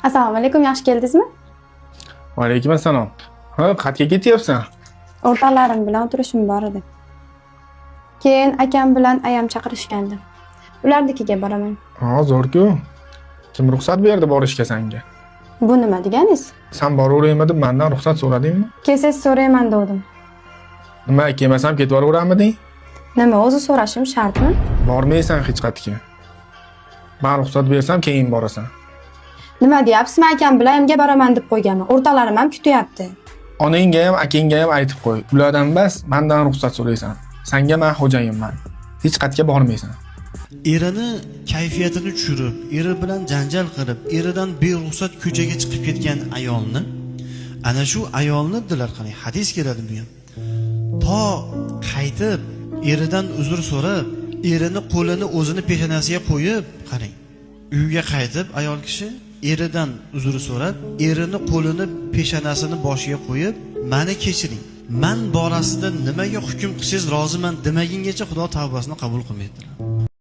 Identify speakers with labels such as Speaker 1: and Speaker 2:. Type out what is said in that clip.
Speaker 1: Assalomu alaykum, yaxshi keldingizmi?
Speaker 2: Vaalaykum assalom. Ha, qayerga ketyapsan?
Speaker 1: O'rtoqlarim bilan o'tirishim bor edi. Keyin akam bilan ayam chaqirishgandi. Ularnikiga boraman.
Speaker 2: Ha, zo'r-ku. Kim ruxsat berdi borishga sanga?
Speaker 1: Bu nima deganingiz?
Speaker 2: San boraveraymi deb mandan ruxsat so'radingmi?
Speaker 1: Kelsangiz so'rayman dedim.
Speaker 2: Nima, kelmasam ketib boraveramiding?
Speaker 1: Nima o'zi so'rashim shartmi?
Speaker 2: Bormaysan hech qayerga. Man ruxsat bersam keyin borasan.
Speaker 1: Nima deyapsiz? Men akam bilan ayamga boraman deb qo'yganman. O'rtoqlarim ham kutyapti.
Speaker 2: Onangga ham, akangga ham aytib qo'y. Ulardan bas, mandan ruxsat so'raysan. Sanga man xo'jayinman. Hech qayerga bormaysan.
Speaker 3: Erini kayfiyatini tushirib, eri bilan janjal qilib, eridan beruxsat ko'chaga chiqib ketgan ayolni, ana shu ayolni dedilar, qarang, hadis keladi bu ham. To qaytib eridan uzr so'rab, erini qo'lini o'zini peshonasiga qo'yib, qarang, uyga qaytib ayol kishi eridan uzr so'rab, erini qo'lini peshonasini boshiga qo'yib, mani kechiring, man borasida nimaga hukm qilsangiz roziman demagungacha Xudo tavbasini qabul qilmaydilar.